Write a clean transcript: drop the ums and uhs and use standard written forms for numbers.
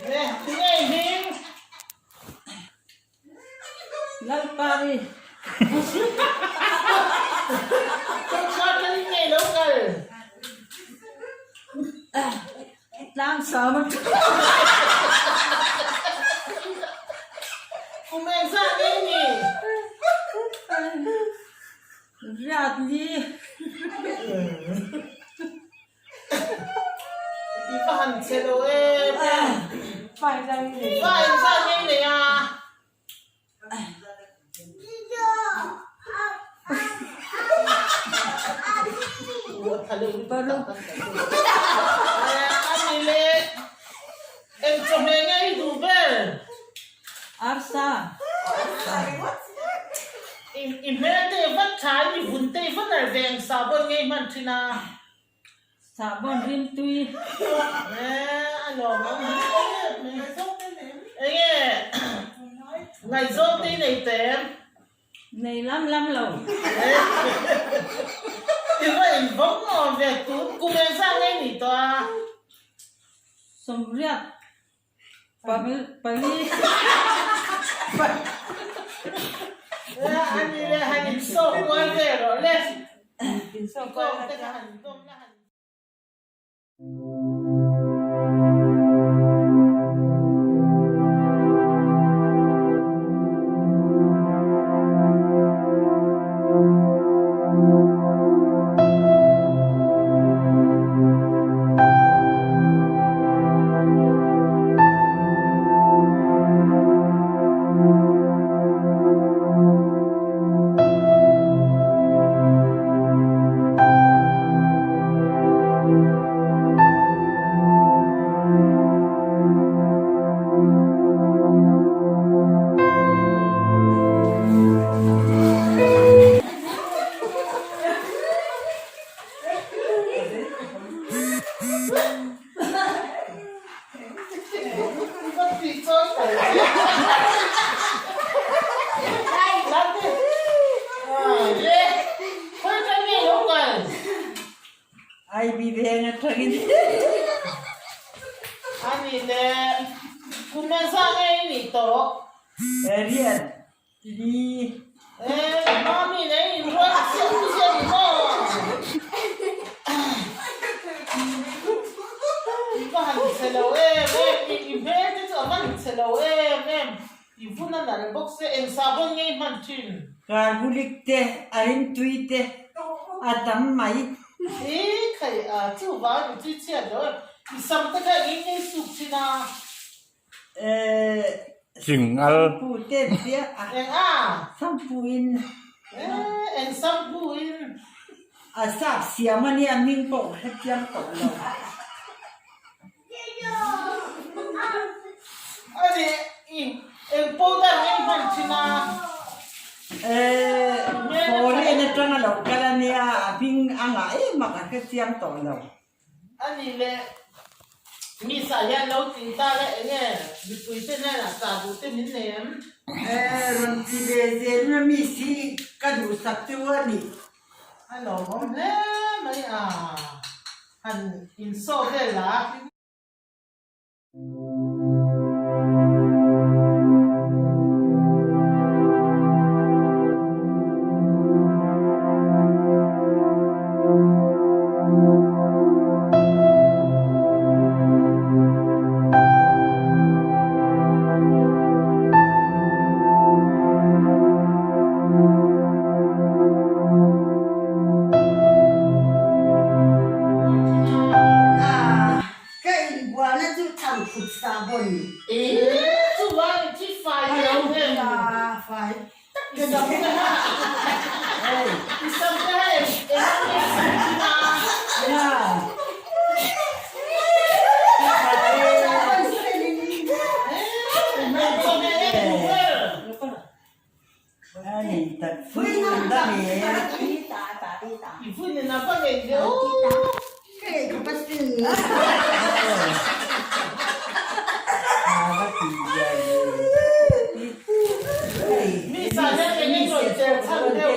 Tunge i hming? Lalpari. Chawlhkar tangin nge lo kal? Tlang sawm atang. Kum engzah nge i ni? Riat ni. I va han che lo em em. Fa engzah nge i nei a? Ani le eng chawhmeh nge i duh ber? Arsa. I hmel te i vat tha in i vun te i va nar ve eng sahbawn nge i hman thin a? Sahbawn rimtui. A lawm ang Enge ngaihzawng te i nei teh em? Nei lam lam lo. I va invawng awm ve tun kum engzah nge ni tawh a? Sawmriat pali. Ani le han insawk kual ve rawh le. Insawk kual te kha han dawm la han. I va han chhe lo em em, i hmel te chu a va han chhe lo em em, i vun a nalh bawk se, eng sahbawn nge i hman thin? Karbulik te, a rimtui te a tam mai. I khai a, chuvang i tui chhiat lo em, i sam te kha engin nge i suk thin a? Ching al. Sampu te chiah a. Eng a? Sampu in. Eh, eng sampu in? A sap siam a nia hming pawh ka hre chiang tawh lo. Ani, i eng powder nge i hman thin a? Eh, foreign atanga lo kal a nia, a hming a ngah em a ka hre chiang tawh lo. Ani leh mi sa hian lo tling ta la eng nge mipui te hnenah chah duh te min nei em? Eh, rawn ti ve zel na mi si ka duhsak chu a ni. A lawmawm hle mai a, han insawh vel a. Ka inbualna chu thangphut sahbawn. E chuan thi fai A lo em em. Fai tak I sam te ha I sam te ha em em ang nge sam thin a. Ya. Ani tak phui da ni. I vui nen a va ngei ve aw. Mi sa hian eng eng rawn cher chhan deuh.